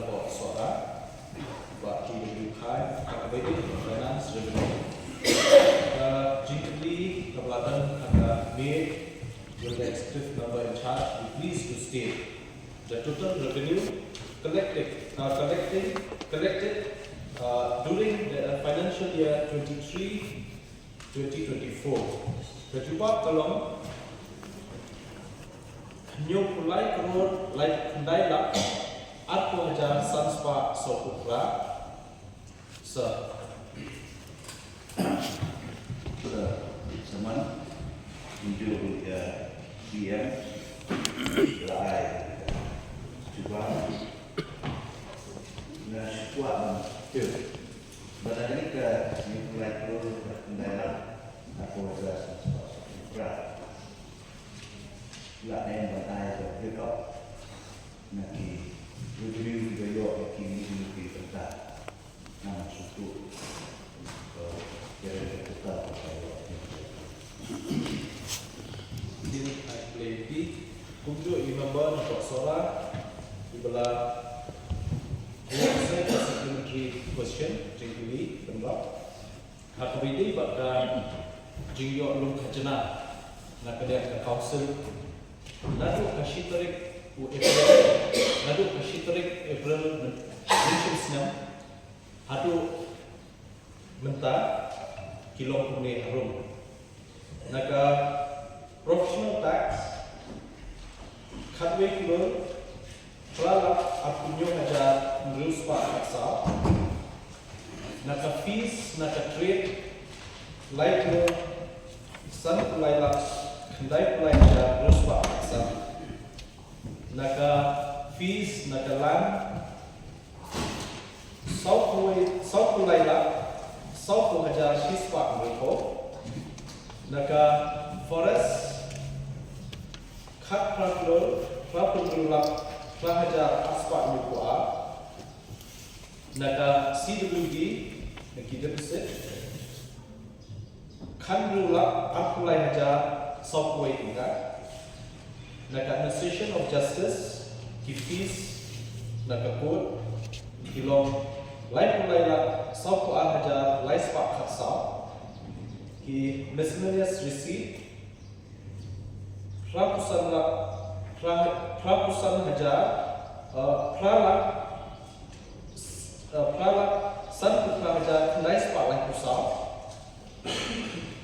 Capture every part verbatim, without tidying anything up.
Pok Sohra, Bah T W Khai, ha kaba ïadei bad Finance Revenue. Ka jingkylli kaba la don ha ka mei, with the executive member in charge, be pleased to state the total revenue collected, uh, collecting, collected, uh, during the financial year twenty-three twenty twenty-four. Ka jubab ka long hynñiewphew lai klur laiphew khyndai lak arphew hajar san spah sawphew phra. Sir. Sir, Chairman, kumjuh ruh ïa D M, la ai jubab. Nga shu kwah ban tip. Bad ha kane ka hynñiewphew lai klur laiphew khyndai lak arphew hajar san spah sawphew phra, la em ban ai ka break up na ki revenue kiba ïoh na ki, na ki bynta. Nga sngewthuh, eh, kren ka total kaba ïoh. Kumjuh i member na Pok Sohra iba la ïa ka supplementary question, jingkylli, pynbna ha kaba ïadei bad ka jingïoh lum khajna na ka liang ka council. Naduh ka shi tarik u April, naduh ka shi tarik April mynta snem haduh mynta ki long kumne harum. Na ka professional tax, khatwei klur phra lak arphew hynñiew hajar hynriew spah khatsaw. Na ka fees na ka trade, lai klur sanphew lai lak khyndaiphew lai hajar hynriew spah khatsaw. Na ka fees na ka land, sawphew, sawphew lai lak sawphew hajar shi spah hynriewphew. Na ka forest, khatphra klur phraphew hynriew lak phra hajar ar spah hynñiewphew ar. Na ka C W D, na ki deficit, khathynriew lak arphew lai hajar sawphew wei tyngka. Na ka administration of justice, ki fees na ka court, ki long laiphew lai lak sawphew ar hajar lai spah khatsaw. Ki miscellaneous receipt, phraphew san lak, phra, phraphew san hajar, eh, phra lak, eh, phra lak sanphew phra hajar khyndai spah laiphew saw.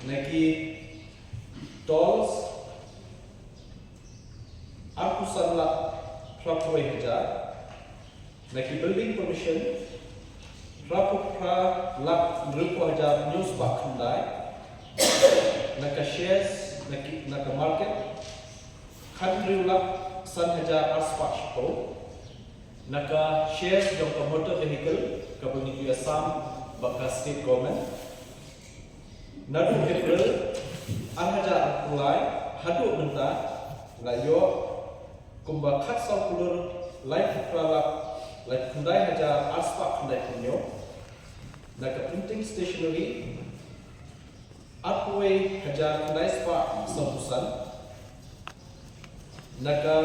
Na ki tolls, arphew san lak phraphew wei hajar. Na ki building permission, phraphew phra lak hynriewphew hajar hynñiew spah khyndai. Na ka shares, na ki, na ka market, khathynriew lak san hajar ar spah shiphew. Na ka shares jong ka motor vehicle kaba ngi ju ïasam bad ka state government, naduh April ar hajar arphew lai haduh mynta la ïoh kumba khatsaw klur laiphew phra lak laiphew khyndai hajar ar spah khyndaiphew hynñiew. Na ka printing stationery, arphew wei hajar khyndai spah sawphew san. Na ka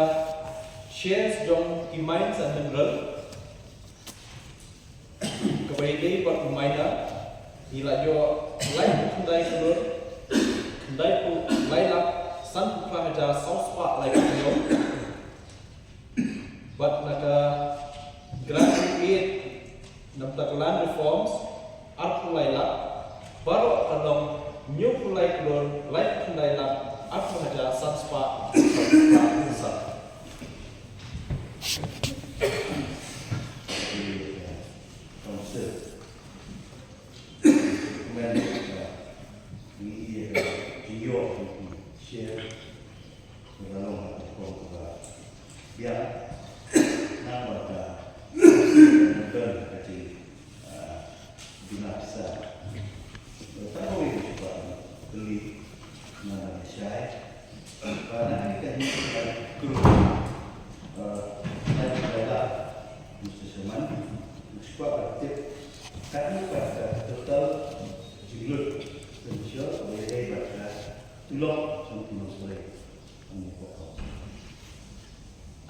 shares jong ki mines and mineral, kaba ïadei bad u miner, ngi la ïoh laiphew khyndai klur khyndaiphew lai lak sanphew phra hajar saw spah laiphew hynñiew. Bad na ka grant aid, namar ka land reforms, arphew lai lak, baroh ka long hynñiewphew lai klur laiphew khyndai lak arphew hajar san spah.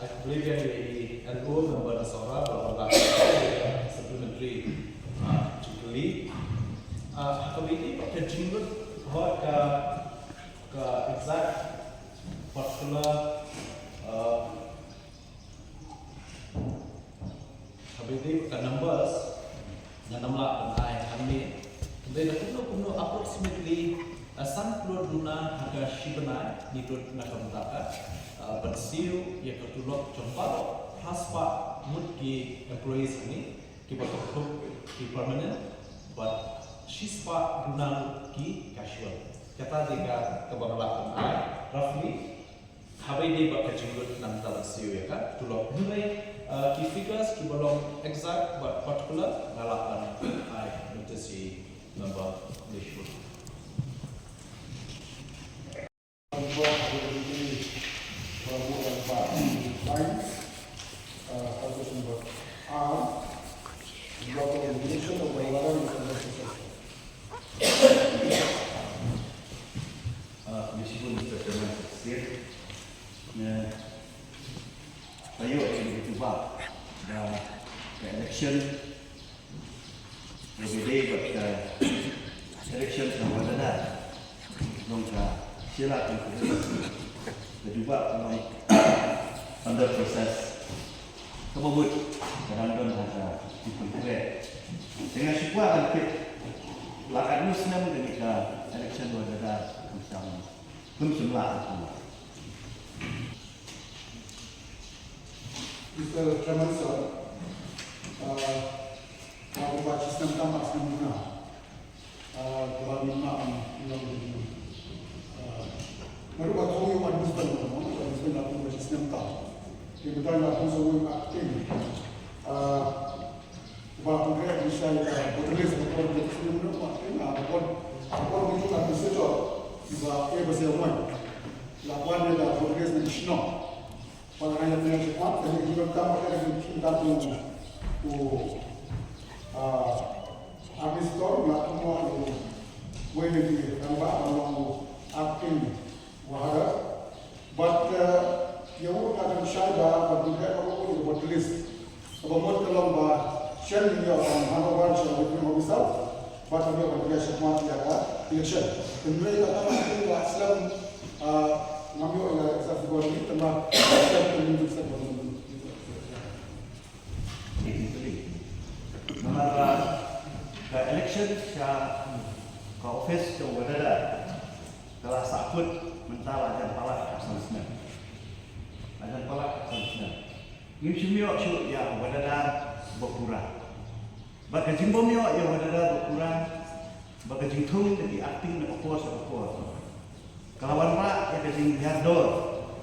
Ai khublei biang ïa i N O member na Sohra ba la Ka bidi ka jinglut ha ka, ka exact particular, uh, ka bidi ka numbers nga namla ban ai hangne. Dei da kumno kumno approximately, uh, san klur duna ha ka shi bnai ni dut na ka mutaka, uh, ban siew ïa ka tulop jong baroh phra spah ngut ki employees hangne. Kiba kynthup ki permanent bad shispah duna ki casual. Kata dei ka kaba nga lah ban ai roughly. Haba ïadei bad ka jinglut nangta ban siew ïa ka tulop, hynrei, uh, ki figures kiba long exact bad particular nga lah ban ai notice ïa i member. Mr. Chairman, Secretary, nga ïoh ïa ka jubab ba ka election Ngi dei bad ka election ka Wadadar jong ka Shella Constituency ka jubab ka long under process. Kaba mut ka dang don ha ka jingpynkhreh. Te nga shu kwah ban tip la katno snem kane ka election Wadadar kam shym, kam shym lah. Mr. Chairman, sir, uh, Nga ruh ba shisnem tam ba snem nga. Ah, kaba ngim map, ngim map. Ah, nga ruh ba thung ïa u administration, u administration la thung ba shisnem tam. Te mynta la thung sa u acting. Ah, ba pynkreh bishar ïa ka voter list, ba pynkreh shisnem u acting, ah, ba pynkreh, ba pynkreh administrator, ba eh ba sa ïa u. La wan ïa ka voter list na shnong. Ba nga ïa pynlong shakhmat, kane ka jingdonkam, kane ka jingdonkam u, u, ah, Army Store, nga kynmaw ïa u, uwei na ki rangbah ba long u acting waha. Bad, eh, ïa u nga dang shai ba, ba dang heh ba u ïa ka voter list. Kaba mut ka long ba shen ïa u ban handover sha u returning officer, bad ka ïa u ban pynlong shakhmat ïa ka election. Kynmaw ïa ka, kaba slem, ah, ngam ïoh ïa ka exact figure ni, tangba slem ka election. Namar, ah, ka election sha ka office jong u Wadadar ka la sahkut mynta la jan palat khatsan snem. La jan palat khatsan snem. Ngim shym ïoh shuh ïa u Wadadar ba pura. Bad ka jingbym ïoh ïa u Wadadar ba pura, bad ka jingthung da ki acting na ka por sha ka por, ka la wanrah ïa ka jinghiar dor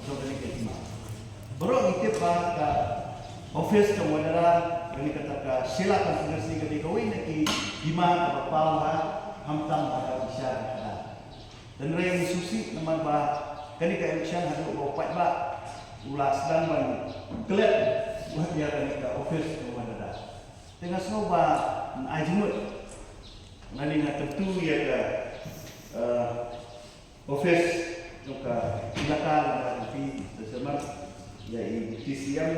jong kane ka hima. Baroh ngi tip ba ka office jong u Wadadar, kane kata ka Shella Constituency, ka dei kawei na ki hima kaba paw bha, khamtam ha ka bishar khadar. Hynrei ngi sngewsih namar ba kane ka election haduh ba u paidbah u la sdang ban klet wat ïa kane ka office jong u Wadadar. Te nga sngew ba yn ai jingmut. Nga, nga kyntu ïa ka, eh, office jong ka elaka, lem bad phi, Mister Chairman, ïa i Deputy C M,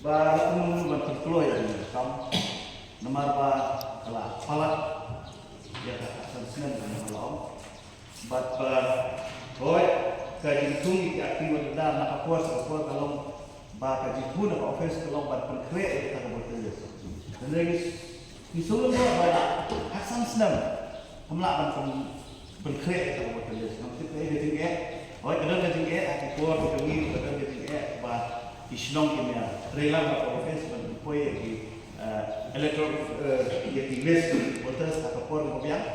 ba la kumno ban pynkloi ïa kane ka kam. Namar ba ka la palat ïa ka khatsan snem kaba la ong. Bad ba, hooid, ka jingthung ïa ki acting Wadadar na ka por sha ka por ka long ba ka jingthung na ka office ka long ban pynkhreh ïa kata ka voter list. Hynrei ngi, ngi sngewlem ba la khatsan snem kam lah ban pyn, pynkhreh ïa kata ka voter list. Ngam tip kaei ka jingeh. Hooid, ka don ka jingeh ha ki por ki jong ngi, ka don ka jingeh ba ki shnong kim ïa trei lang bad ka office ban pynpoi ïa ki, eh, electoral, eh, ïa ki list voters ha ka por kaba biang.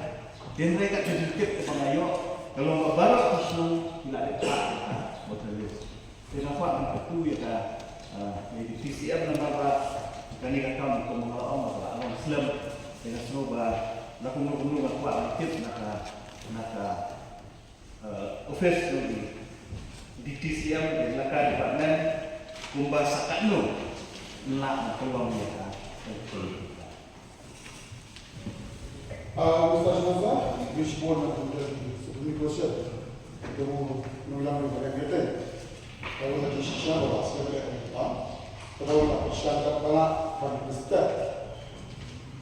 Hynrei kat ka jingtip kaba nga ïoh ka long ba baroh ki shnong ki la dep phah ïa ka voter list. Te nga kwah ban kyntu ïa ka, ah, ïa ka Deputy C M namar ba kane ka kam kumba nga la ong ba ka la long slem. Te nga sngew ba la kumno kumno nga kwah ban tip na ka, na ka, ah, office jong i Deputy C M, ïa ka department, kumba sa katno yn lah ban pynlong ïa ka. Ah, Mister Shanasa, ngi shibun na ka bynta ka Supreme Court sha ka jong u nongïalam jong ka Ri Bhoi. Ka don ka jingshisha ba la sdang ka, ka don ka jingshisha ba la ban step.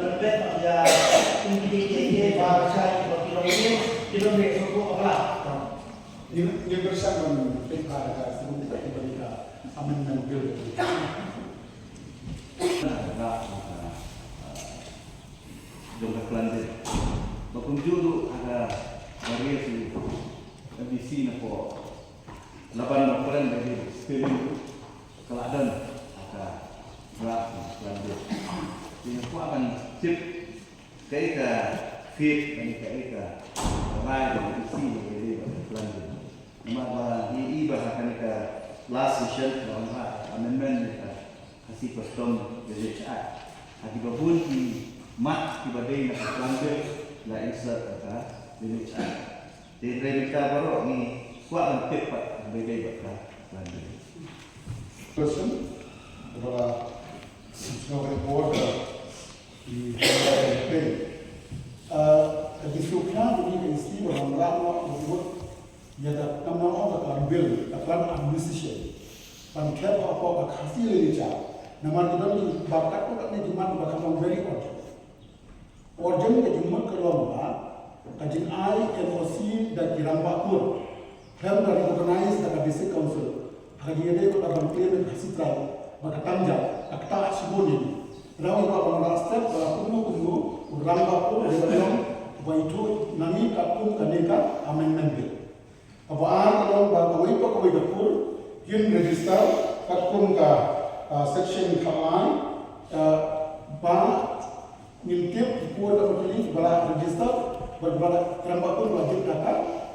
pynbeit ïa ki ki ki ba ka shai ba ki long ki ki long de so ko ba la. Ngi ngi Sa ban pynpaw da ka sdang ka amendment bill. Jong ka plan de. Ba kumjuh ruh ha ka various M D C na ko. Laban na plan de spelling ka la don ha ka draft plan de. Ina ko akan tip kaei ka fit dan kaei ka rai da M D C na ka plan de. Namar ba ngi i ba ha kane ka last session la wan ha amendment ne ka Khasi Custom Village Act. Ha kiba bun ki mat kiba dei na ka plan bill la insert ha ka Village Act. Te hynrei mynta baroh ngi kwah ban tip pat kiba dei bad ka plan bill. Question ba snow reporter di Hamba Campaign. Ka jingsngewkhia jong ngi ka isi ba wanrah noh ba mut ïa ka kam nang ong ka kam bill ka plan administration ban khep hapoh ka Khasi literature. Namar ki don ki ba katto katne ki mat ba ka long very urgent. Urgent ka jingmut ka long ba ka jingai N O C da ki rangbah kur khlem da recognize da ka District Council. Ha ka jingïadei bad ka ban claim ka Khasi Tribe ba ka tam jait, ka ktah shibun ïa ngi. Ngi kwah ban wanrah step ba kumno kumno u rangbah kur u dei ban long uba ithuh na ngi katkum kane ka amendment bill. Kaba ar ka long ba kawei pa kawei ka kur kin register katkum ka, ah, section khatlai, ah, ba ngin tip ki kur kaba kylli ba la register bad ba la rangbah kur ba jied da ka,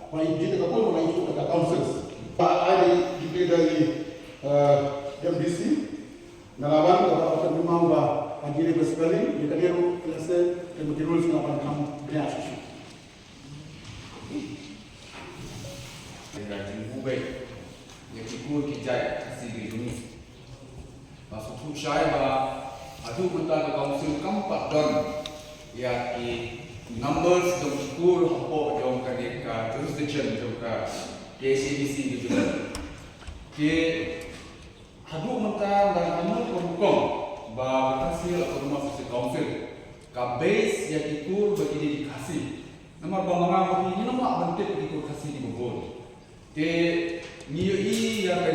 ba jied da ka kur ba la ithuh da ka councils. Ba ai dei declare da i, eh, M D C na laban kaba ka pynmynmaw ba ka jingïadei bad spelling ïa ka dei ruh lehse ka mut ki rules nga ban kham bniah shuh shuh. Ïa ki kur ki jait Khasi ki jong ngi. Nga sngewthuh shai ba haduh mynta ka council kam pat don ïa ki numbers jong ki kur hapoh jong kane ka jurisdiction jong ka K H A D C ki jong ngi. Te haduh mynta la ka mut ka rukom ba ka Khasi Autonomous District Council ka base ïa ki kur ba ki dei ki Khasi. Namar ba ma nga ma phi ngim lah ban tip ki kur Khasi kiba bun. Te ngi ïohi ïa ka,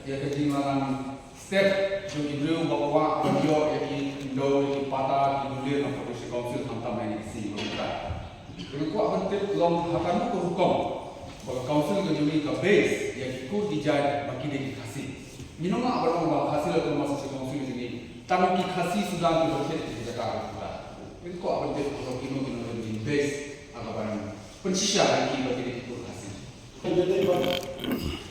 ïa ka jinglanang step jong ki briew ba kwah ban ïoh ïa ki khyndew, ïa ki pata, ki dulir na ka District Council khamtam ïa ki Khasi ba mynta. Te nga kwah ban tip long ha kano ka rukom ba ka council ka jong ngi ka base ïa ki kur ki jait ba ki dei ki Khasi. Ngim lah ban ong ba Khasi Autonomous District Council jong ngi tang ki Khasi suda kiba thied ki jaka ka. Te nga kwah ban tip ba kino kino ki base ha kaban pynshisha ïa ki ba ki dei ki kur Khasi. Ka jingïadei bad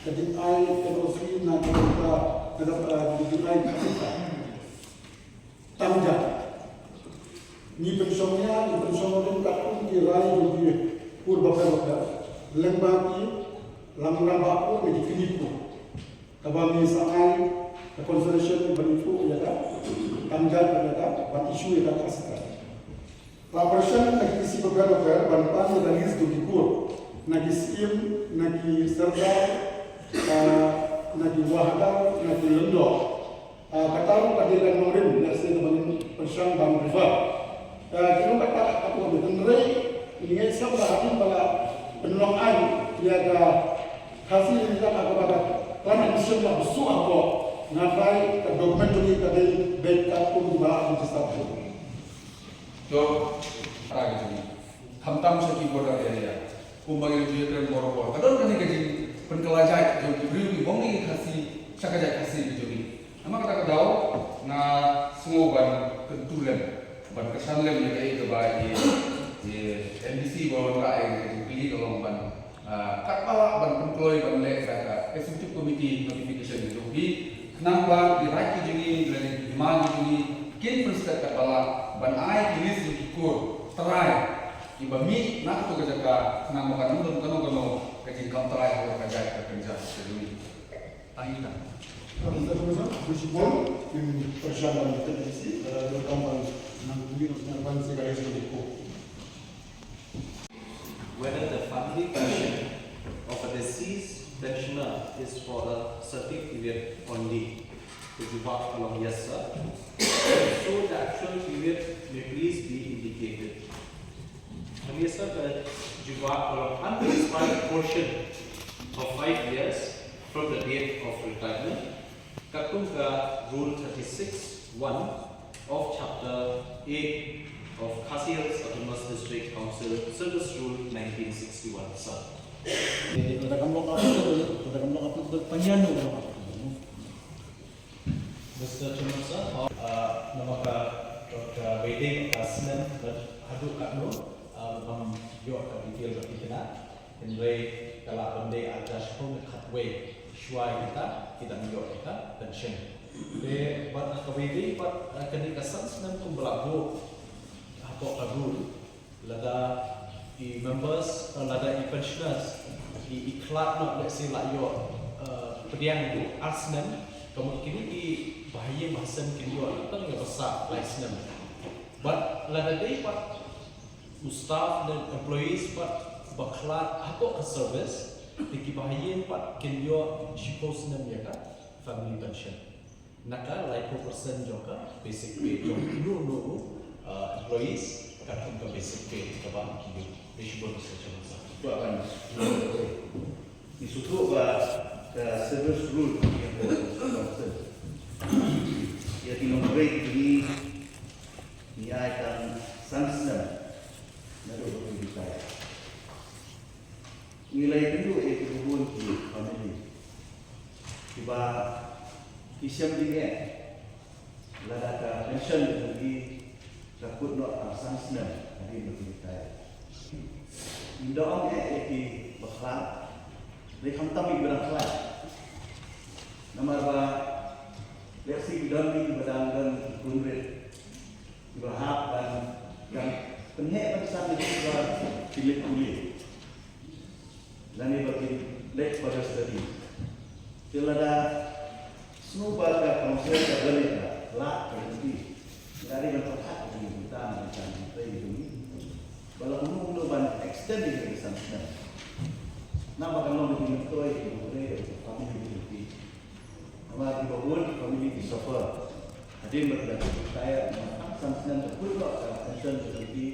ka jingai N O C na ka bynta ka dap, eh, ka jingai ka bynta tam jait. Ngi pynshong ïa, ngi pynshong ïa katkum ki rai jong ki kur bapher bapher. Lyngba ki rangbah kur ne ki kñi kur. Kaba ngi sa ai ka consideration ban ithuh ïa ka tam jait ïa ka ban issue ïa ka Khasi Tribe. La pyrshang na ki E C bapher bapher ban pan ïa ka list jong ki kur, na ki syiem, na ki sordar, ah, na ki wahadar, na ki lyngdoh. Ah, kata ruh ka dei ka nongrim, lehse kaba ngin pyrshang ban refer. Ah, ki long kata ka por hynrei ngi ngeit skhem ba hadien ba la pynlong aiñ ïa ka Khasi Ri Kynrad ha kaba ka plan admission la bsut hapoh, nga trai ka document jong ngi ka dei beit katkum kiba la register. To, kata ka jong ngi. Khamtam sha ki border area. Kumba ngi la ju ïatreilang baroh por. Ka don kane ka jingpynkylla jait jong ki briew kiba ong ki Khasi sha ka jait Khasi ka jong ngi. Namar kata ka daw nga sngew ban kyntu lem, ban kyrshan lem ïa kaei kaba i, i M D C ba wanrah ïa ka jingkylli ka long ban Ah, katba lah ban pynkloi ban leh da ka executive committee notification jong ki. Khnang ba ki rai ki jong ngi, ki demand ki jong ngi, kin pynstet katba lah ban ai ki list jong ki kur trai kiba mih na kato ka jaka, khnang ba kan ym don kano kano ka jingkam trai ha ka jait ka kynja ka jong ngi. Tang ita. Mister Commissioner, bishop, in pyrshang ban tip isi, eh, welcome ban nang kundi nang ban si ka list jong ki kur. Whether the family pension of a deceased pensioner is for a certain period only. Ka jubab ka long yes, sir. If so, the actual period may please be indicated. And yes, sir, ka jubab ka long unspecified portion for five years from the date of retirement, katkum ka Rule thirty-six one of Chapter eight of Khasi Hills Autonomous District Council Service Rule nineteen sixty-one, sir. Lada kam long apa tu, lada kam long apa tu, panjang tu long apa tu. Mister Chairman, sir, uh, namar ka, ka, ka waiting, uh, snem, but haduh katno, uh, ngam ïoh ka detail ba ki kena. Hynrei ka lah ban dei ar hajar shiphew ne khatwei shuwa ïa kita ki dang ïoh ïa ka pension. Te bad ha kawei de pat, eh, kane ka san snem kumba la buh hapoh ka rule, lada i members, eh, lada i pensioners i, i khlad noh, let's say, la ïoh, eh, pdiang ar snem, ka mut kine ki bahaïing bahasem kin ïoh tang ïa ba sah lai snem. Bad lada dei pat u staff ne employees pat ba khlad hapoh ka service, te ki bahaïing pat kin ïoh shiphew snem ïa ka family pension. Na ka laiphew percent jong ka basic pay jong uno uno u, uh, employees, katkum ka basic pay kaba ki ïoh. Khublei shibun, Mister Chairman, sir. Ba kan. Ngi sngewthuh ba ka service rule ïa ka council. Ïa ki nongtrei ki, ngi ai tang san snem naduh ba ki retire. Ngi la ïakynduh ïa ki bun ki family kiba ki shem jingeh lada ka pension jong ki ka kut noh tang san snem hadien ba ki retire. Ngi da ong eh ïa ki ba khlad, dei khamtam ïa ki ba dang khlad. Namar ba lehse ki don ki ba dang don ki khun rit kiba hap ban, ban pynheh pynsan ïa ki ba ki leit pule lane ba ki leit further study. Te lada sngewbha ka council ka don ïa ka lad ka lynti, ka dei ban pyrkhat ïa ka bynta, bynta ka trei jong ngi ba la kumno kumno ban extend ïa ka san snem. Namar ba kan long ka jingmyntoi ïa ka family ka lynti. Namar kiba bun ki family ki suffer hadien ba ki dang retire, namar tang san snem ka kut noh ka pension jong ki.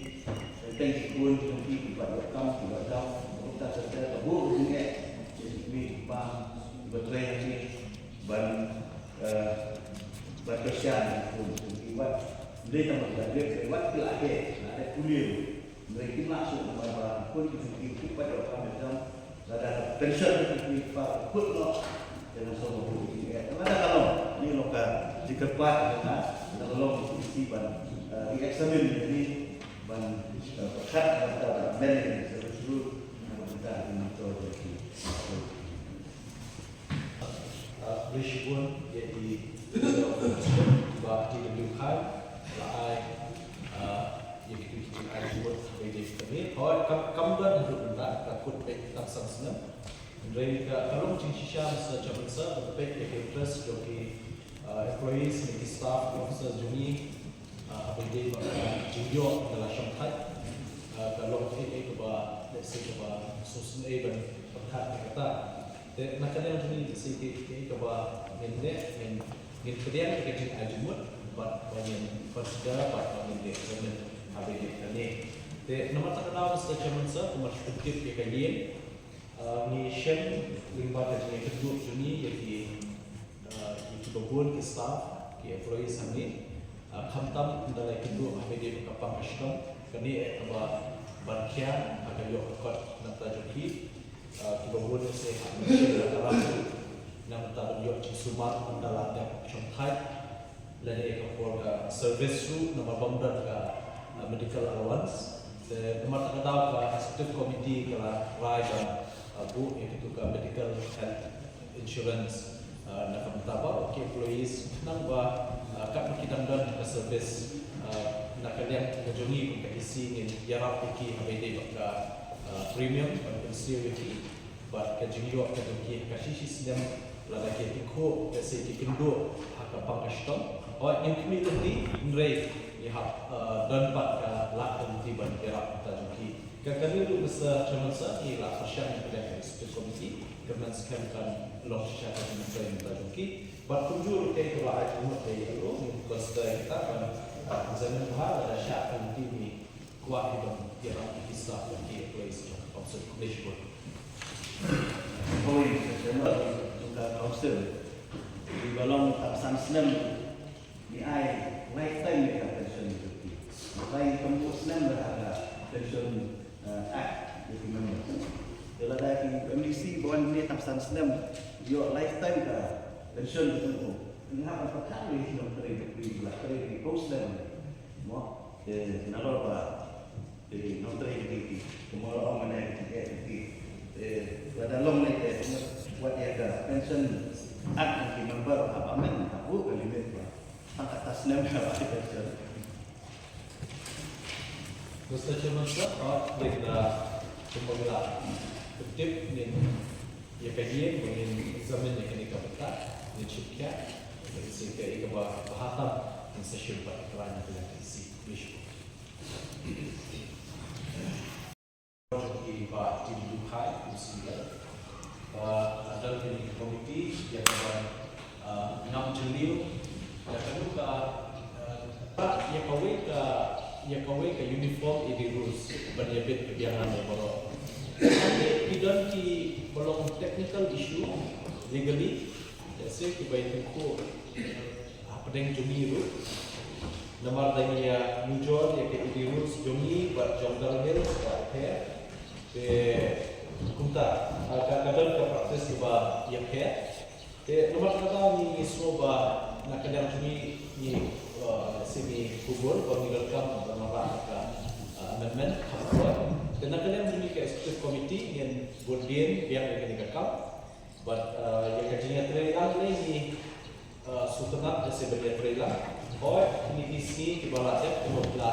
Teng ki khun jong ki kiba ïoh kam, kiba dang, ka bun ka jingeh ïa ki kmie ki kpa kiba trei hangne ban, eh, ban kyrshan ïa ki khun jong ki. Wat ym dei tang ba ki la graduate, wat ki la heh, la dep pule ruh, hynrei kim lah shuh namar ba ki khun ki jong ki kim pat ïoh kam ïoh jam. Lada ka pension ka kmie kpa ka kut noh, te ngan sngewbha buh ïa ki. Lada ka long, kane long ka jingkyrpad jong nga, lada ka long ka komiti ban, eh, re-examine ïa kane, ban, eh, pyrkhat, ban, ban amend ïa ka service rule na ka bynta ka jingmyntoi jong ki. Ah, khublei shibun ïa i Bah T W Khan, la ai, ah, ïa kito ki jingai jingmut ha kaba ïadei bad kane. Hooid, kam, kam don haduh mynta, ka kut beit tang san snem. Hynrei ka, ka long jingshisha, Mister Chairman Sir, ba peit ïa ka interest jong ki, ah, employees ne ki staff, ki officers jong ngi, ah, ha kaba ïadei bad ka jingïoh ka la shongthait. Ah, ka long kaei kaei kaba, let's say, kaba sngewsynei ban pyrkhat ïa kata. Te na ka liang jong ngi, let's say, kaei kaei kaba ngin leh, ngin, ngin pdiang ïa ka jingai jingmut bad ba ngin consider bad ba ngin leh jingmut ha kaba ïadei bad kane. Te namar kata ka daw, Mister Chairman Sir, kumba shu pyntip ïa ka ïing, ah, ngi shem lyngba ka jingïakynduh jong ngi ïa ki, ah, ïa kiba bun ki staff, ki employees hangne. Ah, khamtam ynda la ïakynduh ha kaba ïadei bad ka pang ka shnong, kane eh kaba ban khia ha ka ïoh ka kot na ka bynta jong ki. Ah, kiba bun eh se ha ka shnong ka ram ruh na ka bynta ban ïoh jingsumar ynda la dep shongthait. Lane ka por ka service ruh namar bym don ka, ah, medical allowance. Te namar kata ka daw ka executive committee ka la rai ban, ah, buh ïa kito ka medical health insurance, ah, na ka bynta baroh ki employees, khnang ba, ah, katba ki dang don ha ka service, ah, na ka liang ka jong ngi kum ka E C ngin ïarap ïa ki ha kaba ïadei bad ka, ah, premium ban pynsiew ïa ki. Bad ka jingïoh ka jong ki ha ka shi shi snem lada ki ïakynduh, ka shisha ki kynduh ha ka pang ka shnong. Hooid, ngim khmih lynti, hynrei ngi hap, eh, don pat ka lad ka lynti ban ïarap na ka bynta jong ki. Ka, kane ruh, Mister Chairman Sir, ngi la pyrshang ïa ka executive committee, kyrmen skhem kan long shisha ka jingmyntoi na ka bynta jong ki. Bad kumjuh ruh kaei kaba ai jingmut ïa ka ruh, ngin consider ïa kata ban, eh, examine bha, lada shah ka lynti ngi kwah hi ban ïarap ïa ki staff bad ki employees jong ka council. Khublei shibun. Hoi, session jong ka council. Ki ba long tang san snem, ngi ai lifetime ïa ka pension ïa ki. Ngi ai tang hynriew snem da ka pension, eh, act ïa ki member. Te lada ki M D C ba wan ne tang san snem, ïoh lifetime ka pension ïa ki. Ngi hap ban pynthikna ïa ki nongtrei ïa ki, ba la trei ïa ki hynriew snem. Mo, te nalor ba Te nongtrei ïa ki, kumba la ong mynne ïa ki, ïa ki. Te lada long ne te, wat ïa ka pension act ki member hap amend, hap buh ka limit ba tang kata snem ka ba pension. Mister Chairman sir, uh, like the kumba la tip ngin ïa ka ïing ba ngin examine ïa kane ka bynta, ngin shim khia, ngin shim khia ïa kaba bha tam, ngin sa shim pat ïa ka line ïa ka line P C. Please. Jong ki ba T W Khai, New Zealand. Ba la don kine ki committee, ïa ka ban, ah, ngam jylliew, ïa kano ka, ah, ïa kawei ka, ïa kawei ka uniform A D rules, ban ïa bit ka biang na baroh. Ki don ki ba long technical issue, legally, ïa se ki ba ïa tyngkhuh, hapdeng jong ngi ruh. Namar da ngi ïa nujor ïa ka A D rules jong ngi bad jong Garo Hills ka pher. Te kumta, ah, ka, ka don ka practice kaba ïapher. Te namar kata ngi, ngi sngew ba na ka liang jong ngi, ngi, ah, sa ngi kubur ba ngi donkam ban wanrah ka, ah, amendment ha ka por. Te na ka liang jong ngi ka executive committee ngin bud biang ïa kane ka kam. Bad, uh, ïa ka jingïatreilang lei ngi, uh, sngewtynnat ïa se ban ïatreilang. Hooid, kine ki sngi kiba la dep, kumba la,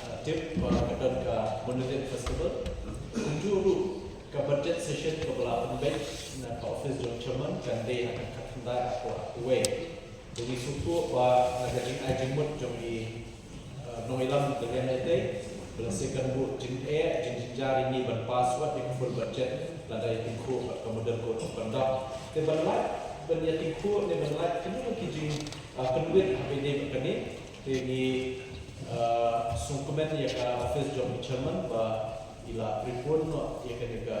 uh, tip ba ka don ka Monolith Festival. Kumjuh ruh ka budget session kaba la pynbeit na ka office jong chairman kan dei ha ka khatkhyndai haduh kawei. Te ngi sngewthuh ba na ka jingai jingmut jong ngi, eh, nongïalam ka liang ïatei, ba la shu kan buh jingeh, jingjynjar ïa ngi ban pass wat ïa ka full budget, lada ïa tyngkhuh bad ka model code of conduct. Te ban lait, ban ïa tyngkhuh ne ban lait kano kano ki jing, eh, pynwit haba ïadei bad kane, te ngi, eh, sngewkmen ïa ka office jong i chairman ba i la prepone noh ïa kane ka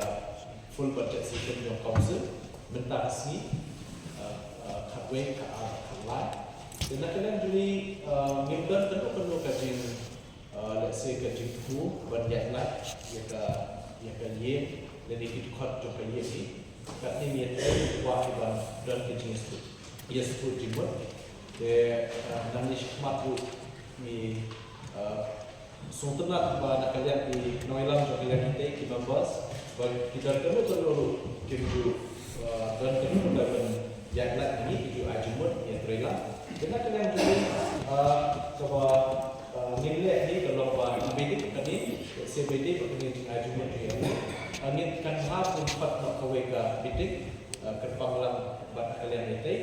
full budget session jong council mynta ka sngi, uh, uh, khatwei, khatar, khatlai. Te na ka liang jong ngi, uh, ngim don kano kano ka jing, uh, let's say ka jingthmu ban ïaid lait ïa ka, ïa ka ïing lane ki dkhot jong ka ïing hi. Katne ngi ïathuh ba ïa ban don ka jingïasngewthuh jingmut. Te, uh, nangne shakhmat ruh ngi, uh, sngewtynnat ba na ka liang ki nongïalam jong ka liang ïatei, ki members, ba ki don kano kano ruh kim ju, uh, don kano kano ban ïaid lait ïa ngi, ki ju ai jingmut ïatreilang. Te na ka liang jong ngi, uh, kaba, uh, ngin leh hi ka long ba haba ïadei bad kane, se haba ïadei bad kane jingai jingmut jong ngi, uh, ngin kan hap ban khot noh kawei ka meeting, uh, kyrpang lang bad na ka liang ïatei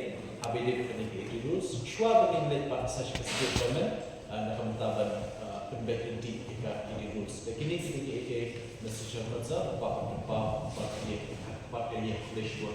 haba ïadei bad kane ka A D rules. Shuwa ba ngin leit pat sa sha ka state government, ah, na ka bynta ban, ah, pynbeit lynti ïa ka A D rules. Te kine ki dei kiei kiei, Mister Chairman sir, ba ka, ba ka, ba ka ïa, ba ka ïa, lei shuwa.